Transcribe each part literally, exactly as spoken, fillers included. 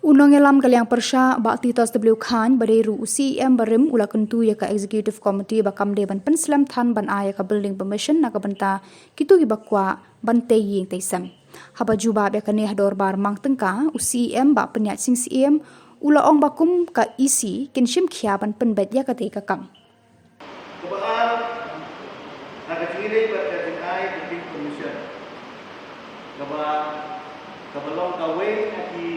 U nongïalam ka liang pyrshah Bah Titos W Chyne ba dei ruh u C E M barim u la kyntu ïa ka Executive Committee ba kam dei ban pynslem than ban ai ïa ka building permission na ka bynta kito kiba kwah ban tei ïing tei sem. Haba jubab ïa kane ha dorbar mang tyngka, u C E M Bah Pynïaid Sing Syiem u la ong ba kum ka E C kin shim khia ban pynbeit ïa katei ka kam. Kaba ar, ha ka jingïadei bad ka jingai building permission, kaba, kaba long kawei na ki,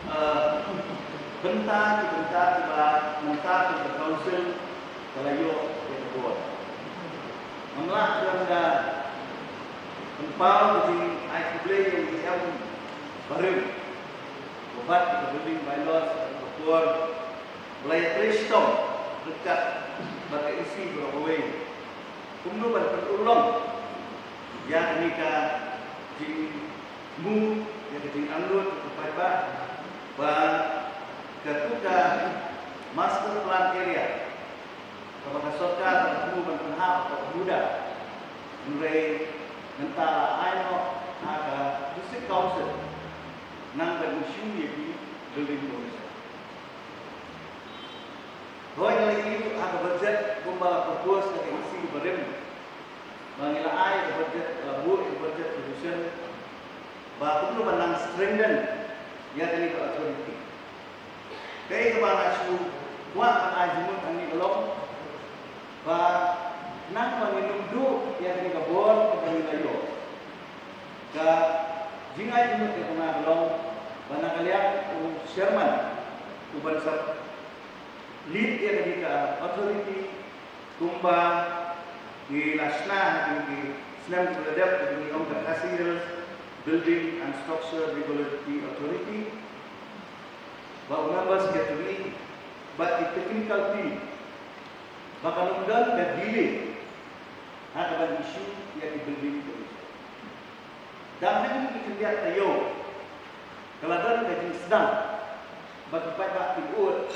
eh, bynta, ki bynta kiba mynta ka council ka la ïoh ïa ka bor. Ngam lah ban da pynpaw ka jingai khublei ïa u E M barim, ba bad ka building bylaws ka por ba la ïatrei shitom ryngkat bad ka E C baroh kawei kumno ban pynurlong ïa kane ka jingmut, ïa ka jingangnud ka paidbah ba katto ka master plan area kaba ka sorkar ka kumno ban pynhap ka muda. Hynrei mynta la ai noh ha ka District Council nang ban issue ïa ki building permission. Hooid, ngi la ïohi ha ka budget kumba la propose da ka E C barim, ba ngi la ai ka budget, la buh ïa ka budget provision ba kumno ban nang strengthen ïa kane ka authority. Kaei kaba nga shu kwah ban ai jingmut hangne ka long ba nang ba ngin ym duh ïa kane ka bor kaba ngi la ïoh, ka jingai jingmut ka jong nga ka long ba na ka liang u chairman u ban sa lead ïa kane ka authority kumba ngi la shna ha kine ki snem kiba la dep, kaba ngi ong ka Khasi Hills Building and Structure Regulatory Authority, ba u member secretary bad ki technical team, ba kan ym don ka delay ha kaban issue ïa ki building permission. Dang ha kine ki khyndiat taïew ka la don ka jingsdang ba ki paidbah ki ud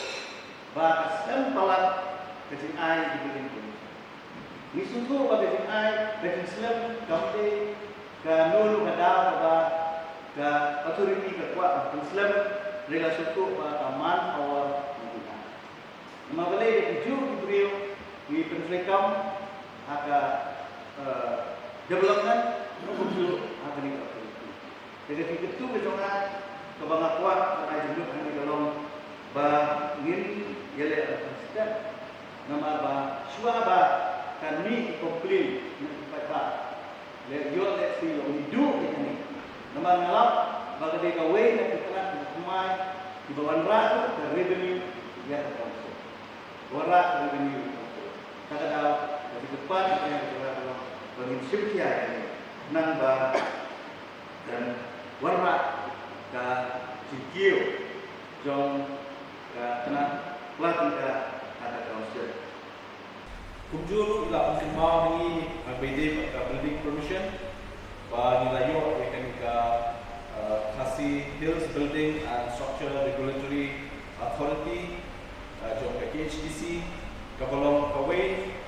ba ka slem palat ka jingai ki building permission. Ngi sngewthuh ba ka jingai ka jingslem kam dei kano kano ka daw kaba ka authority ka kwah ban pynslem, hynrei la sngewthuh ba ka manpower ka jingkai. Namar balei? Ki juh ki briew ngi pyntreikam ha ka, eh, development, kumjuh ha kane ka authority. Te ka jingkyntu ka jong nga kaba nga kwah ban ai jingmut hangne ka long ba ngin ïaleh ban pynstep. Namar ba shuwa ba kan mih ki complain na ki paidbah, leh ïoh leh siew, ïoh ngi duh ïa kane. Namar nga lap ba ka dei kawei na ki tnat kiba thymmai kiba wanrah ka revenue ïa ka council. Wanrah ka revenue ïa ka council. Te ka daw ka jingkyrpad ka jong nga ka long ba ngin shim khia ïa kane, khnang ba kan wanrah ka jingkiew jong ka tnat pla tyngka ha ka council. Kumjuh ruh i la pynkynmaw ïa ngi ha kaba ïadei bad ka building permission ba ngi la ïoh ïa kane ka, eh, Khasi Hills Building and Structure Regulatory Authority, eh, jong ka K H A D C, kaba long kawei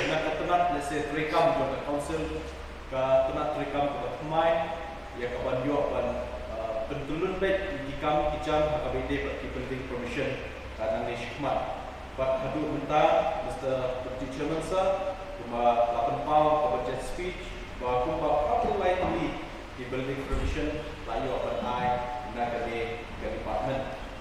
na ka tnat lehse treikam jong ka council, ka tnat treikam kaba thymmai ïa kaban ïoh ban, eh, pyntyllun beit ïa ki kam ki jam ha kaba ïadei bad ki building permission, eh, nangne shakhmat. Bad haduh mynta, Mister Deputy Chairman Sir, kumba la pynpaw ha ka budget speech ba kumba forty-nine tylli ki building permission la ïoh ban ai na kane